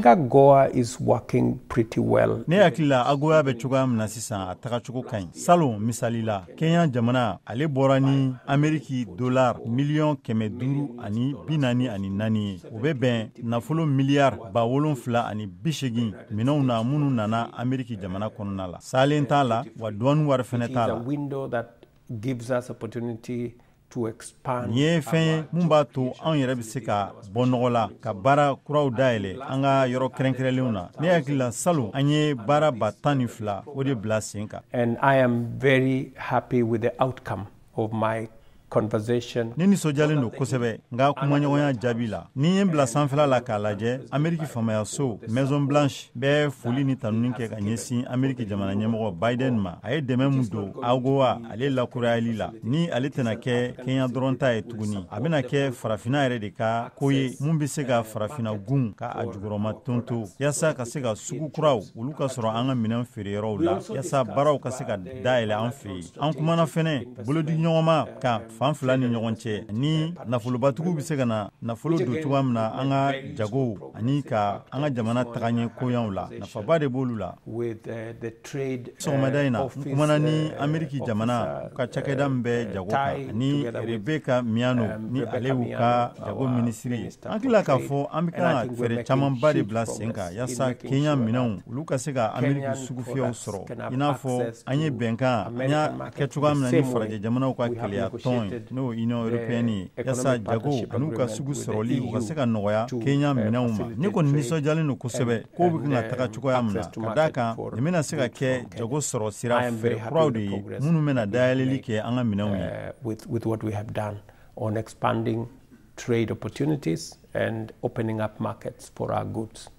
think AGOA is working pretty well. Ne hakili la, AGOA bɛ cogoya min na sisan, a tagacogo ka ɲi. Salon, misali la, Kenya jamana, ale bɔra ni Ameriki dolar miliyɔn 544 ye. O bɛ bɛn nafolo miliyari 7,080 minɛnw na minnu nana Ameriki jamana kɔnɔna la. Salen t'a la wa, douane wari fɛnɛ t'a la. Nin ye fɛn ye mun b'a to anw yɛrɛ bɛ se ka bɔ nɔgɔ la, ka baara kuraw dayɛlɛ an ka yɔrɔ kɛrɛnkɛrɛnlenw na. Ne hakili la, salon, an ye baara 12,000 o de bila sen kan. And I am very happy with the outcome of my conversation. Ne nisɔndiyalen don kosɛbɛ n ka kumaɲɔgɔnya jaabi la. Ni ye n bila sanfɛla la k'a lajɛ, Ameriki faamayaso Maison Blanche bɛ foli ni tanuni kɛ ka ɲɛsin Ameriki jamana ɲɛmɔgɔ Biden ma, a ye dɛmɛ min don AGOA ale lakurayali la. Ni ale tɛna kɛ Kenya dɔrɔn ta ye tuguni, a bɛna kɛ Farafina yɛrɛ de ka ko ye, mun bɛ se ka Farafina gun ka a jukɔrɔma tonto, yaasa ka se ka sugu kuraw olu ka sɔrɔ an ka minɛn feereyɔrɔw la, yaasa baaraw ka se ka dayɛlɛ an fɛ yen. An kumana fɛnɛ bolodiɲɔgɔnma kan fan fila ni ɲɔgɔn cɛ, ni nafolobatigiw bɛ se ka na nafolo don cogoya min na an ka jagow ani ka an ka jamana tagaɲɛ koɲaw la. Nafaba de b'olu la. Sɔgɔmada in na, n kumana ni Ameriki jamana ka cakɛda min bɛ jago kan ani Rebecca Miano, ni ale y'u ka jago minisiri ye. An tila k'a fɔ an bɛ kan ka fɛɛrɛ camanba de bila sen kan, yaasa Kenya minɛnw olu ka se ka Ameriki sugufiyɛw sɔrɔ, i n'a fɔ an ye bɛnkan an y'a kɛ cogoya min na ni farajɛ jamanaw ka keleya tɔn ye, n'o ye Union européenne ye, yaasa jago an'u ka sugu sɔrɔli u ka se ka nɔgɔya Kenya minɛnw ma. Ne kɔni nisɔndiyalen don kosɛbɛ kow bɛ kan ka taga cogoya min na, ka d'a kan nin bɛna se ka kɛ jago sɔrɔ sira fɛɛrɛ kuraw de ye minnu bɛna dayɛlɛli kɛ an ka minɛnw ye. With what we have done on expanding trade opportunities and opening up markets for our goods.